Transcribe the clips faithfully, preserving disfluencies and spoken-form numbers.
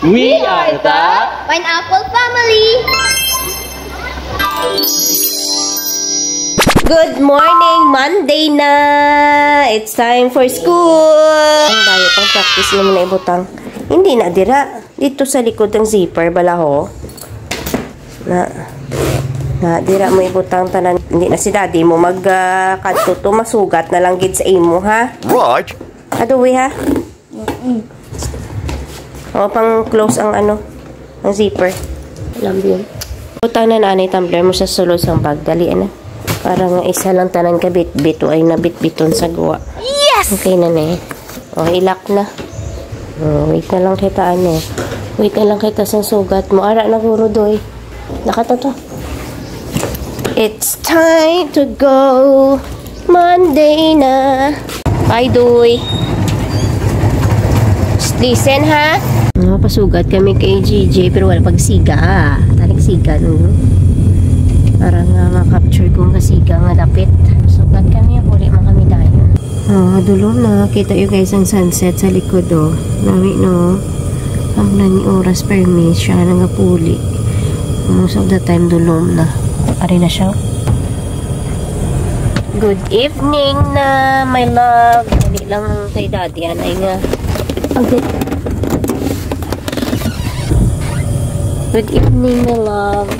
We are the Pineapple Family. Good morning! Monday na! It's time for school! Ang dayo pang practice naman na ibutang. Hindi na dira. Dito sa likod ng zipper, balaho. Na, na, dira mo ibutang tanan. Hindi na si daddy mo mag, ah, kadto to. Masugat na lang gid sa imo, ha? Right. Aduwi, ha? O, pang close ang ano, ang zipper. Alam yun. Butang na nanay tumbler mo sa sulod sang bag. Dali, ana. Para nga isa lang tanan ka bitbit, ay nabitbiton sa guwa. Yes! Okay na na eh. O, ilak na. O, wait na lang kita, ano. Wait na lang kita sa sugat mo. Ara na, guro, doy. Nakatato. It's time to go. Monday na. Bye, Doy. Just listen, ha? Napasugat kami kay G J, pero wala pag siga. Tanig siga, no? Para nga ma-capture kong kasiga nga dapit. Sugat kami, uli man kami dayon. Ah, dulom na. Kita yung guys ang sunset sa likod, oh. Nami, no? Ang nani oras permi siya nagapuli. Most of the time, dulom na. Ari na siya. Good evening na, my love. Dali lang kay daddy, anay nga. Okay. Good evening, my love.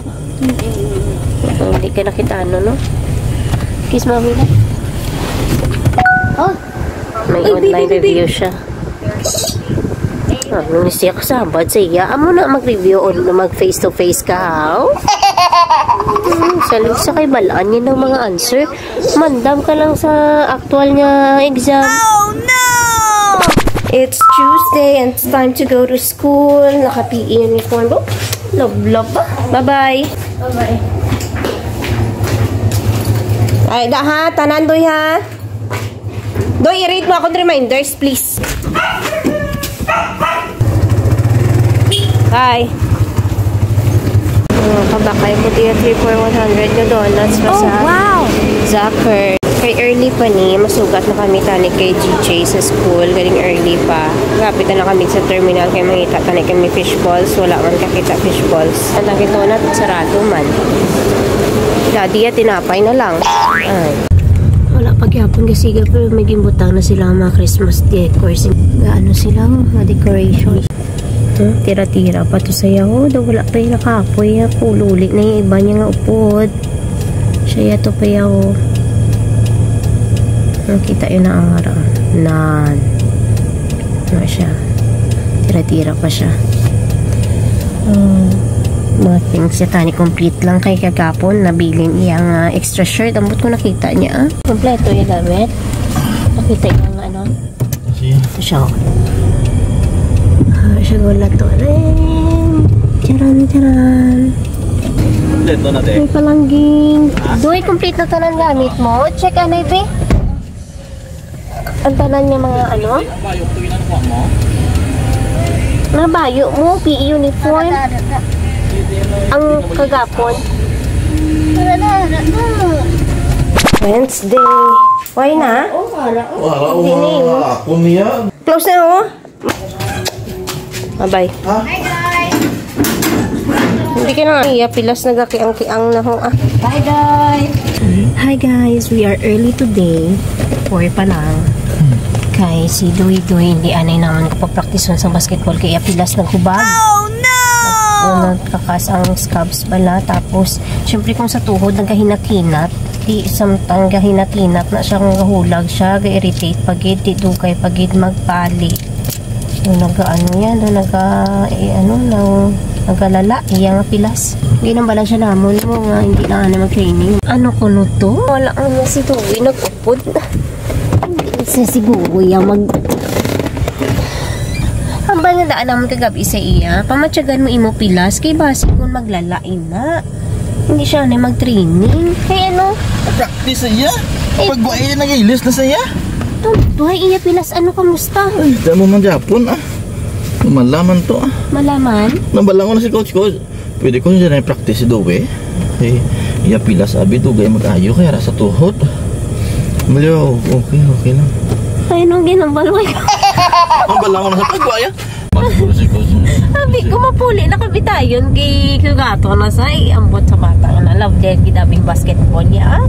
Oh, hindi ka nakita, ano, no? Kiss, mami, na. Oh. May online review siya. Ah, ano siya kasabad sa iya? Amo na mag-review o mag face to face ka, haw? Hmm, salig sa kay balaan niya ng mga answer. Mandam ka lang sa actual nga exam. Oh, no! It's Tuesday and it's time to go to school. Naka-P E uniform. Oh, love, love ba? Bye-bye. Bye-bye. Ay, da ha? Tanan, doy, ha? Doy, i-read mo akong reminders, please. Bye. Mga kabakay ko, tiya three for one hundred na donuts pa Oh, sa wow! Zucker. Kay early pa ni, masugat na kami tani kay G J sa school, galing early pa. Kapit na kami sa terminal kay mangita tani kami fish balls, wala man kakita fish balls. Ang nakita na, sarado man. Daddy, ya, tinapay na lang. Ay. Wala pa gyapon kasiga, pero may gimbutang na sila ang mga Christmas decor. Sing-, ano sila, mga decoration. Ito, tira-tira pa to sa yaho. Daw wala pa yung nakapoy. Ya, kululi na yung iba niya nga upod. Siya yato pa yaho. Nakita yun na ang ara. Nan. Ano siya? Tira-tira pa siya. Um, mga things siya tani complete lang kay kagapon nabilin iyang ah, extra shirt. Ambot ko nakita niya, ah. Kompleto yung gamit. Nakita yung ano. Siya. Ito siya. Ah, siya wala to rin. Charan, charan. Kompleto na, te. May palangging. Doy, complete na tanan gamit mo. Check anay, be. Ang tanan niya mga ano? Mga bayo mo, P E uniform. Ang kagapon. Wala na, wala na. Wednesday. Why na? Oh, wala. Wala, Hindi na yun. Wala. Ako niya. Close na, oh. Bye-bye. Ha? Hindi ka na nga. Iya, pilas nagakiang-kiang na ho, ah. Bye, guys. Hi, guys. We are early today. Four pa lang. Kay si Doy Doy, hindi anay naman ko papraktison sa basketball. Kaya pilas naghubag. Oh, no! Una, kakas ang scabs bala. Tapos, syempre kung sa tuhod, nagkahinat-hinat. Di, samtang gahinat-hinat na siya, kung gahulag siya, ga-irritate pa gid, di dugay pa gid magpali. Yung nag-ano yan, doon nag, eh, ano, nang, nagalala, iya nga pilas. Hindi nang bala siya namon mo nga, hindi lang ano mag-training. Ano ko no to? Wala ang si Tuwi, nag-upod. Hindi siya siguro yung mag-, Ang bala na daan naman kagabi sa iya, pamatyagan mo imo pilas, kay basi kung maglala ina. Hindi siya na mag-training. Kay ano? Practice sa iya? Eh. Pag wa iya, nag-ilis na sa iya? Ito, duhay iya pilas, ano, kamusta? Ay, damo man Japon, ah. Malaman to, ah. Malaman? Nabalangon na si coach, coach. Pwede ko siya na practice si Dobe. Eh, iya pilas, abi, dugay mag-ayo, kaya ra sa tuhod. Mali, oh, okay, okay lang. Ay, nung ginambal mo. Ang balangon na sa pagwaya. Sabi ko, mapuli na kami dayon kay kugato na sa, ay, ambot sa bata nga na love din gid aming basketball niya, ah.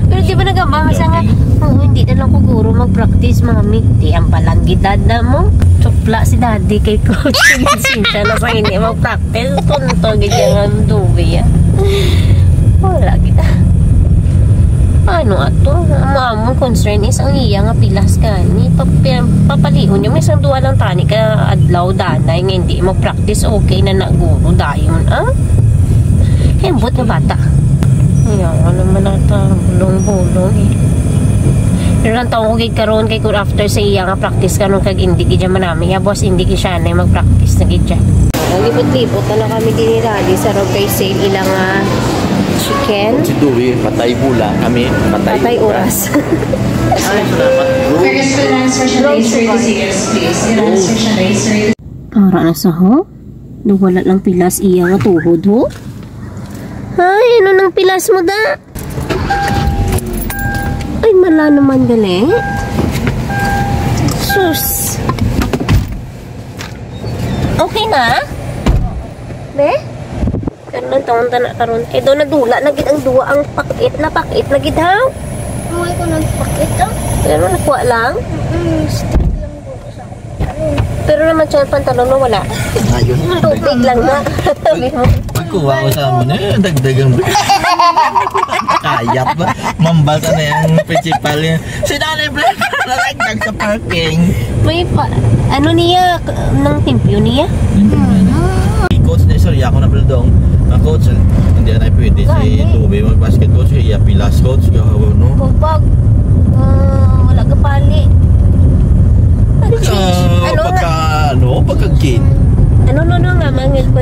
Pero di ba nagamba siya nga, "Oo, hindi na lang ko guro mag-practice, mami." Di ang palanggidad na mo. Tsupla si daddy kay coach. Sinsya na sa hindi mag-practice. Tonto gid yan ang duwi, ah. Wala kita. Ano ato? Ang among concern is ang iya nga pilas gani. Pa-, pa-, papalion niya. May isang duha lang tani ka adlaw, danay, nga hindi mag-practice. Okay na na guro dayon, ah? Hembot nga bata. Ayaw, ano man ata, bulong-bulong, eh. Pero ang taong ko gid karon kay kung after sa iya nga practice karon kag hindi gid siya manami. Ya, boss, hindi gid siya na mag-practice na gid siya. Libot-libot na lang kami din ni Daddy sa Rogay Sale, ilang, ah, chicken. Si Dewey, patay bula. Kami, patay Patay oras. Oras. Ay, salamat. Rose. First, the next session Rose is sugar. Yes, please. The next session is Ara na sa ho? Nawala lang pilas iya nga tuhod, ho? Ay, ano nang pilas mo, da? Ay, mala naman gali. Sus. Okay na? Be? Pero nang taon ta na karon. Kay daw nadula na gid ang duwa, ang pakit na pakit na gid, ha? Ang ay ko nagpakit, ah. Pero nakuha lang. Mm, stick lang po sa ano. Pero naman siya pantalon mo wala. Ayun. Tubig lang na. Sabi mo. Pagkuha ko sa amo na, eh, dagdagan. Kayat ba? Mambal sa na yung principal niya. Si Nanay Brenda nalagdag sa parking. May pa, ano niya, k-, nang timpyo niya? Coach na istorya ko na, Baldong. Ang coach, hindi na pwede si Gani. Dewey mag-basketball. Siya iya pilas, coach. Gahawa, no? Kung pag, ah, wala ka pali. Pagka, Ano nga? pagka, ano, pagka-game. Ano, no, no, nga, mangil pa.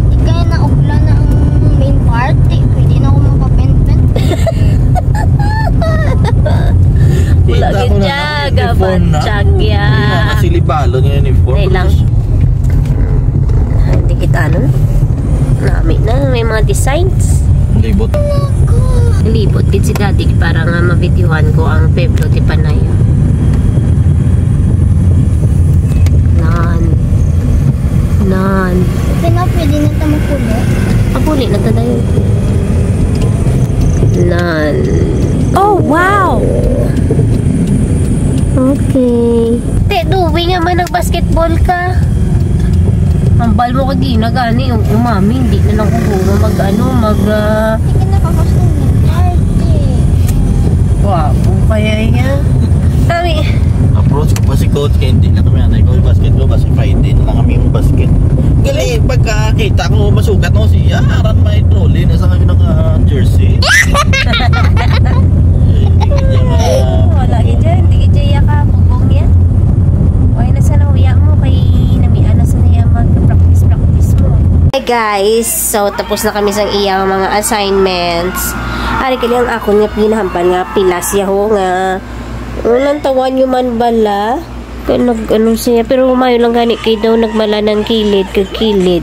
Di kaya na ukla na ang main part, eh. Pwede na ako magpapentment. Wala Kita gid ko na siya, ang uniform na. Gabatsag ya. Hindi na kasi libalo ng uniform. Dahil lang. Hindi kita, ano? Nami na, may mga designs. Libot. Libot gid si Daddy para nga mabidyohan ko ang Pueblo de Panay. Nan. Nan. Pwede na, pwede na ta magpuli. Magpuli na ta dayon. Nan. Oh, wow! Okay. Te, Dewey nga man nag-basketball ka. Hambal mo kagina gani, o, o mami, hindi na lang ko guro mag, ano, mag, ah, Sige na, kakasal niya. Ay, di. Gwapo kaya iya. Kami. Approach ko pa si coach kay hindi na kami anay ko basketball, basta Friday na lang kami yung basket. Gali, pagkakita ko, masugat ako siya, aran may trolley na sa kami naka-jersey. Ay, hindi ko niya ma- Wala gid dyan, hindi gid dyan iya ka bubong yan. Why na sa nahuya mo kay namian na sa niya mag-practice, practice mo. Hey guys, so tapos na kami sang iyang mga assignments. Ari kali ang akon nga pinahampan nga pilas yaho nga unang tawan nyo man bala. Kaya nag-ano siya, pero mayo lang gani kay daw nagmala ng kilid kag kilid.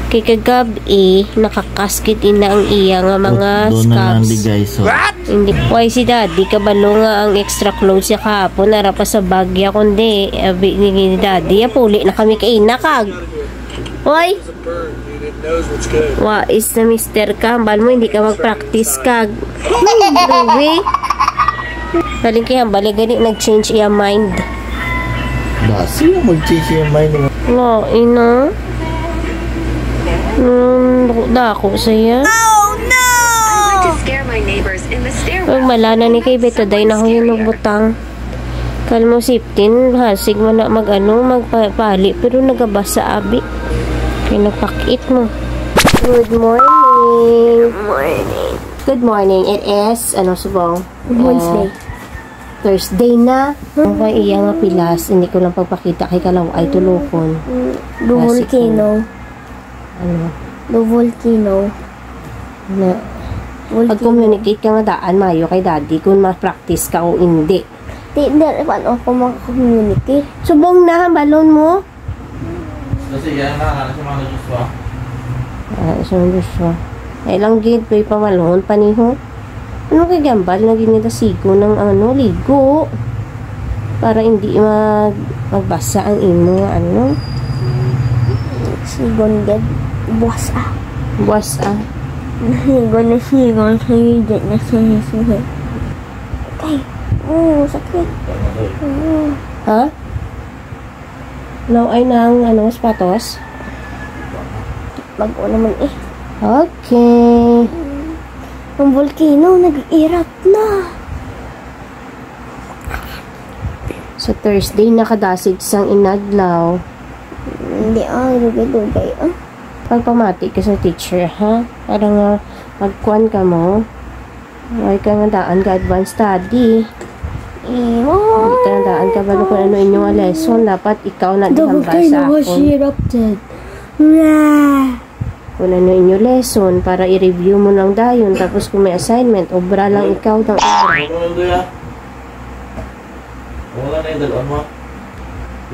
Kay kagab-i, nakakaskit ina ang iya nga mga Doon na lang scabs. Di guys, so. Hindi. Why si Daddy kabalo nga ang extra clothes siya kahapon ara pa sa bagya kundi abi ni Daddy, ya puli na kami kay ina kag. Oy. Wa is na mister ka, hambal mo hindi ka mag-practice kag. Ruby. Galing kay hambal gani nag-change iya mind. Basi yung mag-change yung mind mo. Wa, ina. Hmm, dako siya. Oh, no! Pag malana ni kay Beto, day na ho yung nagbutang. Kal mo siptin, hasig man na mag-ano, magpapali, pero nagabasa abi. Kay nagpakit mo. Good morning. Good morning. Good morning. It is, ano, subong? Wednesday. Ah, Thursday na. Ang kay iya nga pilas, hindi ko lang pagpakita kay kalaw ay tulukon. Mm, the Kasi volcano. Ano? The volcano. Na, Volcano. Pag-communicate ka nga daan, mayo kay daddy, kung ma-practice ka o hindi. Di, di, paano ako maka-communicate? Subong na, balon mo? Kasi yan na, ano sa mga Joshua? Ah, sa mga Joshua. Eh, lang gid, pwede pamalhon pa niho. Ano kay gambal na gid nila sigo ng ano, ligo? Para hindi mag-, magbasa ang imo nga ano. Sigon gid. Buwas, ah. Buwas, ah. Nasigon na sigon. Sige, di na siya nasigon. Ay, oo, sakit. Oo. Ha? Law-ay na ang, ano, sapatos? Bago naman eh. Okay. Ang volcano, nag-erupt na. Sa Thursday, nakadasig sang inadlaw. Hindi, ah, dugay-dugay, ah. Pagpamati ka sa teacher, ha? Para nga magkuan ka mo. Ay ka nga daan ka advance study. Eh, Hindi ka nga daan ka balo kung ano inyo nga lesson. Dapat ikaw na dihambal sa akon. Kung ano inyo lesson, para i-review mo lang dayon. Tapos kung may assignment, obra lang ikaw ng obra. Ano na, Doy, ah? Wala na yung dalon mo?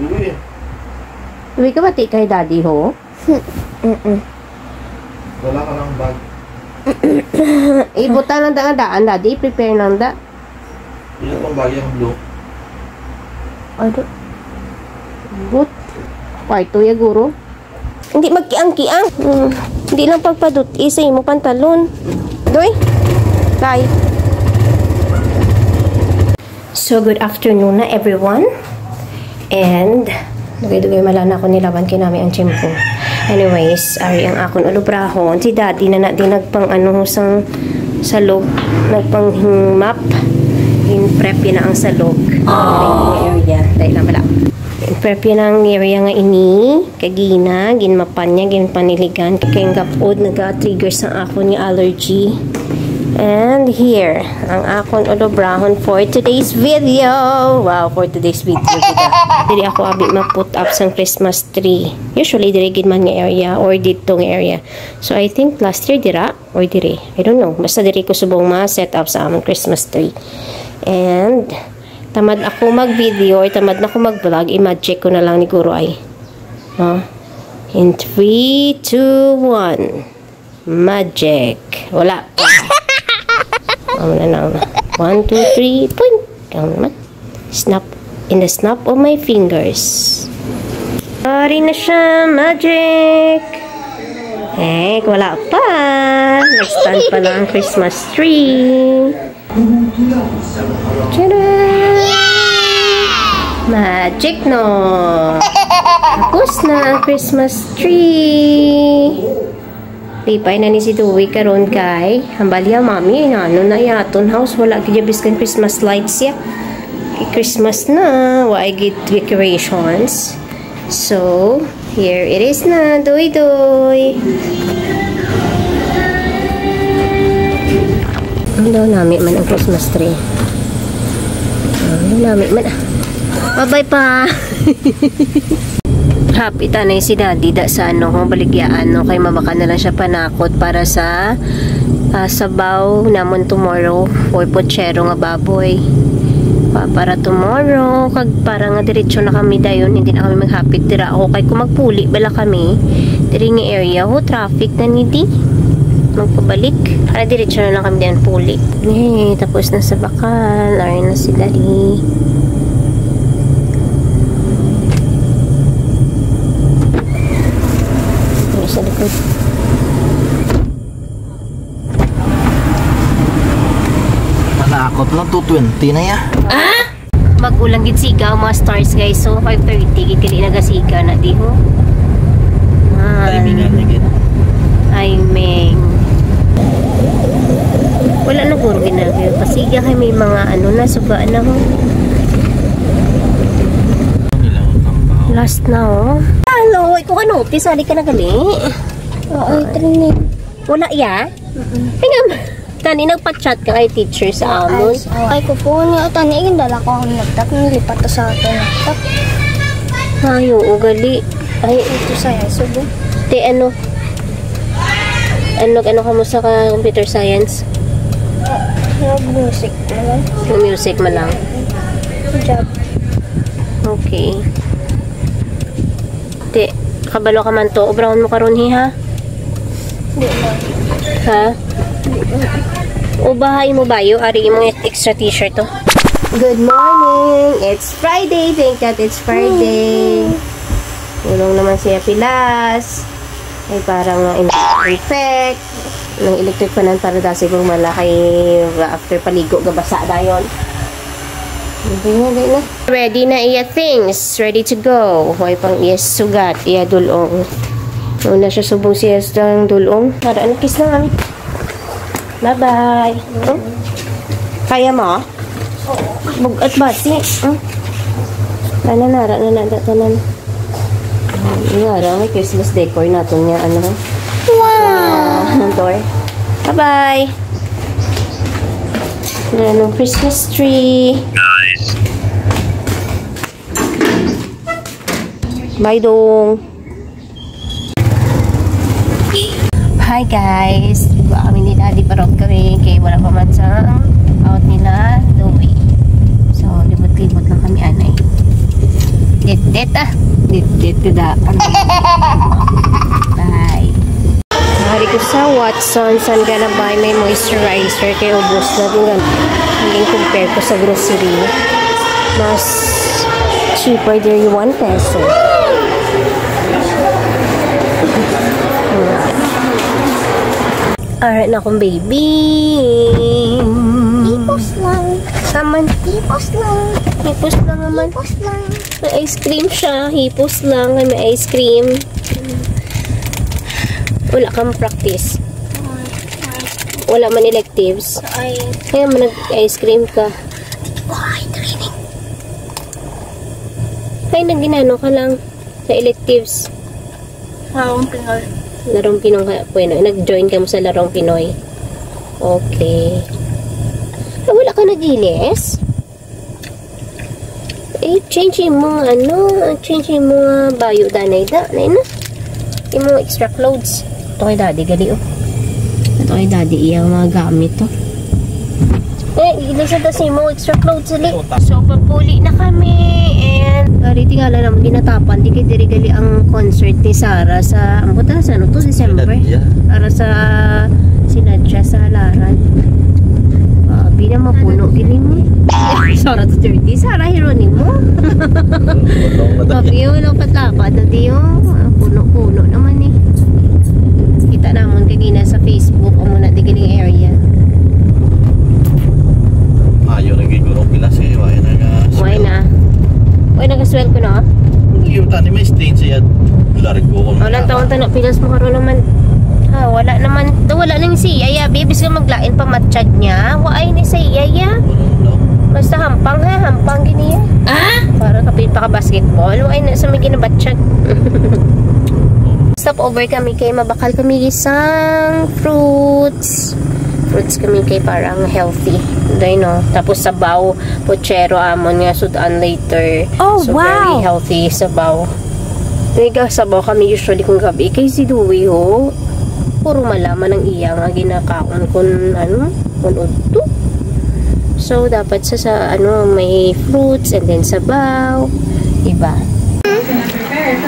Uwi eh. Uwi ka ba, ti kay daddy, ho? Mm-mm. Wala ka ng bag. Ibutang lang da nga daan, daddy. I-prepare lang da. Yun ang bag yung blue. Ano? But, kwarto ya, guro. Hindi magkiang-kiang. Hmm. Hindi lang pagpadut-i sa imo pantalon. Doy? Kay. So, good afternoon na, everyone. And, dugay-dugay mala na ako nilaban kay nami ang tiyempo. Anyways, ari ang akon ulobrahon. Si daddy na na din nagpang ano sang salog, nagpang map. In prep yun na ang salog. Area. Dahil lang pala. In prep yun ang area nga ini. Kagina, ginmapan niya, ginpaniligan. Kay ang gapod naga-trigger sa akon nga allergy. And here, ang akon ulobrahon for today's video. Wow, for today's video, kita. Diri ako abi mag-put up sang Christmas tree. Usually, diri gid man nga area or dito nga area. So, I think last year dira or diri. I don't know. Basta diri ko subong ma-set up sa amon Christmas tree. And, tamad ako mag-video or tamad na ako mag-vlog, i-magic ko na lang ni Guro ay. No? In three, two, one. Magic. Wala pa. Ano na lang. One, two, three. Point. Ikaw naman. Snap. In the snap of my fingers. Pari na siya. Magic. Eh, wala pa. Nag-stand pa lang ang Christmas tree. Tada! Magic, no? Tapos na ang Christmas tree. Lipay na ni si Dewey karon kay hambal ya, mami, na ano na ya aton house, wala gid ya biskan Christmas lights ya. Kay Christmas na, wa ay gid decorations. So, here it is na, Doy Doy. Ang daw nami man ang Christmas tree. Ang daw nami man. Bye-bye pa. Happy tanay si Daddy da sa ano, ho, baligyaan, no, kay mabaka na lang siya panakot para sa ah, sabaw namon tomorrow for puchero nga baboy. Pa, para tomorrow, kag para nga diretso na kami dayon, hindi na kami maghapit dira. Ako kay kung magpuli bala kami, diri nga area, ho, traffic na ni di. Magpabalik. Para diretso na lang kami dayon puli. Eh, tapos na sa bakal. Ari na si Daddy. Ari sa likod. Manakot na, two twenty na ya. Ah? Mag-ulang gid siga ang mga stars, guys. So, five thirty gid kali nagasiga na di, ho. Ah. Timing na gid. Timing. Wala na guro ginagawa. Pasiga kay may mga ano na, suga na, ho. Last na, oh. Hello, ikaw ano? Pisali ka na gali? Oo, training. Wala ya? Tingnan mo. Tani, nagpa-chat ka kay teacher sa amon? Ay, oo. Ay, ko po niya. Tani, gindala ko ang laptop. Nilipat ko sa ato laptop. Ay, oo, gali. Ay, ito sa subo. Te, ano? Ano, ano ka mo sa ka computer science? Nag-music mo lang. Music mo lang. Job. Okay. Te, kabalo ka man to. Obrahon mo karon, hi, ha? Di na. Ha? Ubahay mo bayo, ari imong extra t-shirt to. Good morning! It's Friday! Thank God it's Friday! Ulong naman siya pilas. Ay, parang, ah, in-, infect. Nang electric fan para da siguro mala kay after paligo, gabasa dayon. Hindi na, di na. Ready na iya things. Ready to go. Huwag pang iya sugat, iya dulong. Una siya subong siya sa dulong. Para ano, kiss na kami. Bye-bye. Hmm? Kaya mo? Bug-at ba? Si, hmm? Tanan na, ra na na, tanan. Nga ra, may Christmas decor natin niya, ano? Wow! Ang toy. Bye-bye! Ano, Christmas tree. Bye, dong. Hi, guys. Di ba kami ni Daddy, parot kami kay wala pa man sa out nila, Louie. So, libot-libot lang kami, anay. Dit-dit, ah. Dit-dit, da. Bye. Hari ko sa Watsons, I'm gonna buy my moisturizer kay ubos na din. Naging compare ko sa grocery. Mas cheaper there yung one peso. Alright na akong baby. Hipos lang. Saman. Hipos lang. Hipos lang naman. Hipos lang. May ice cream siya. Hipos lang. May ice cream. Wala kang practice. Wala man electives. Ay. Kaya man nag-ice cream ka. Ay, training. Ay, nag-inano ka lang sa electives. Larong Pinoy. Larong Pinoy ka, bueno, nag-join ka mo sa Larong Pinoy. Okay. Ah, wala ka nag-ilis? Eh, change mo nga, ano, change mo nga bayo, danay da, na, na. Imo extra clothes. Ito kay daddy, gali, oh. Ito kay daddy, iyang mga gamit, oh. Eh, ilo sa tas imo extra clothes, gali. So, papuli na kami, and, ah, tingala naman, ginatapan, di kay diri gali ang concert ni Sarah sa, ang buta, sa ano to, December? Sinadya. Para sa Sinadya sa Halaran. Abi na, mapuno gini mo. Sarah to thirty, Sarah Jeronimo. Ulong na tayo. Abi, ulong patlapad na diyo. Ah, puno-puno naman eh. Kita namon kagina sa Facebook, amo na di galing area. Ayo lagi guro pilas eh, wala na nga Why swell. Na? Why na ka-swell ko na? Yung tani may stain siya. Largo ko. Walang taon tana, pilas mo karon naman. Ah, wala naman. To, wala nang siya, ya. Bibis ka maglain pa matchag niya. Waay ni siya, ya. Basta hampang, ha? Hampang gini, ya. Ah? Para kapit pa ka basketball. Waay na sa may ginabatchag. Stop over kami kay mabakal kami isang fruits. Fruits kami kay parang healthy. Dahil, no? Tapos sabaw, puchero, amon nga sudan later. Oh, so, wow. Very healthy sabaw. Nagasabaw kami usually kung gabi. Kay si Dewey, ho, puro malaman ang iya nga ginakaon kun, ano, kun udto. So, dapat sa, sa, ano, may fruits and then sabaw. Diba?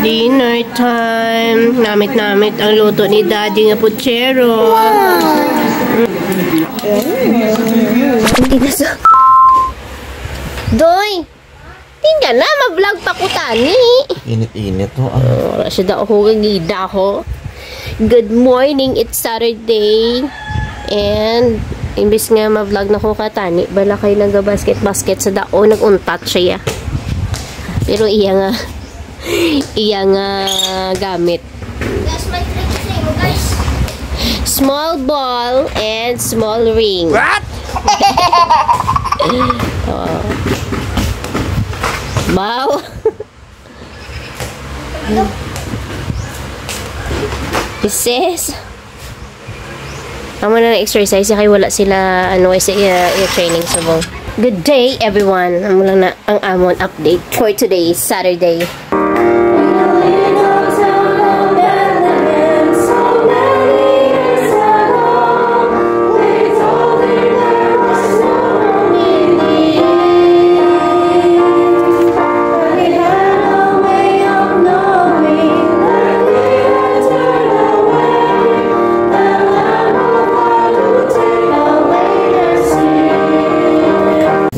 Dinner time. Namit-namit ang luto ni Daddy nga puchero. Wow! Hindi na sa... Doy! Tingnan na, ma-vlog pa ko tani. Init-init, ho, ah. Oh, wala siya daw ako, gagida ako. Good morning, it's Saturday. And, imbis nga ma-vlog na ko ka tani, bala kay naga-basket-basket sa dao, nag-untat siya. Pero iya nga, iya nga gamit. Guys, may trick sa imo, guys. Small ball and small ring. What? Oh. Wow. Sis. Amo na ang exercise kay wala sila, ano, sa iya, iya training subong. Good day, everyone. Amo lang na ang amon update for today, Saturday.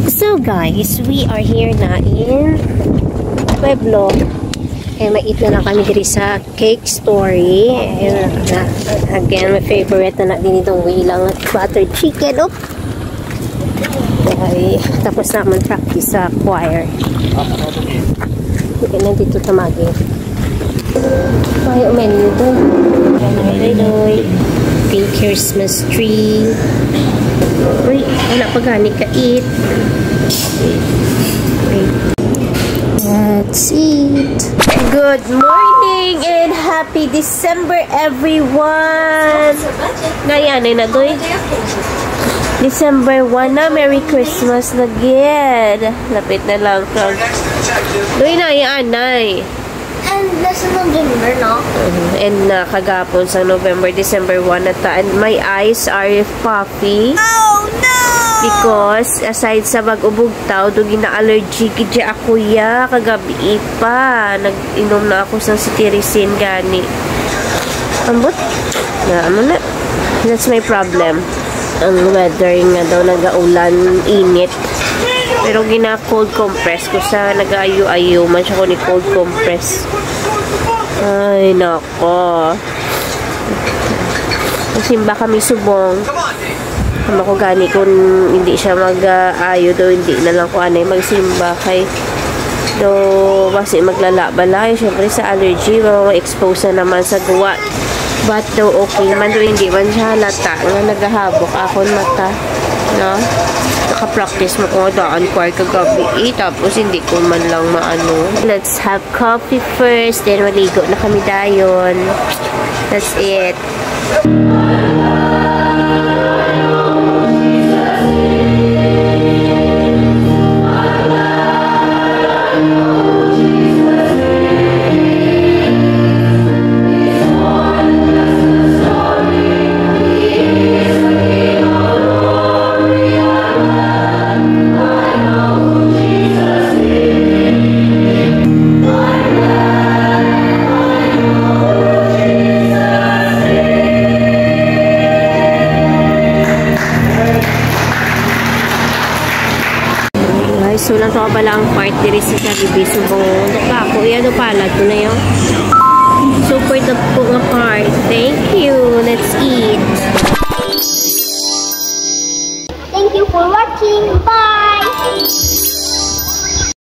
So guys, we are here na in Pueblo. Kay ma-eat na lang kami diri sa Cake Story. Ayun na. Again, my favorite na na din itong ilang butter chicken. Oh! Okay. Tapos naman practice sa choir. Okay, nandito tamagi. May menu to. Doy, doy. Pink Christmas tree. Uy, wala pa gani ka-eat. That's it. Good morning and happy December, everyone! Ngayon, ay na, Doy. December one na. Merry Christmas na gid. Lapit na lang kag. Doy na, ay anay. And nasa November, no? Mhm. And na kagapon sa November, December one na ta. And my eyes are puffy. Oh, no! Because aside sa bag-o bugtaw, do gina-allergy gid ako ya kagabi pa. Nag-inom na ako sang cetirizine gani. Ambot. Na, amo na. That's my problem. Ang weather nga daw nagaulan, init. Pero gina-cold compress ko sa nagaayo-ayo man siya ko ni cold compress. Ay, nako. Magsimba kami subong. Amo ko gani kung hindi siya mag-ayo daw, hindi na lang ko anay magsimba kay do basi maglala balay. Siyempre sa allergy, ma-expose na naman sa guwa. But daw okay man, daw hindi man siya halata nga nagahabok akon mata. No? Naka-practice mo ko nga daan choir kagabi eh, tapos hindi ko man lang maano. Let's have coffee first, then maligo na kami dayon. That's it. Guys, so lang to pala ang part diri sa Jollibee. Subong, ako, iya do palad ko na yun.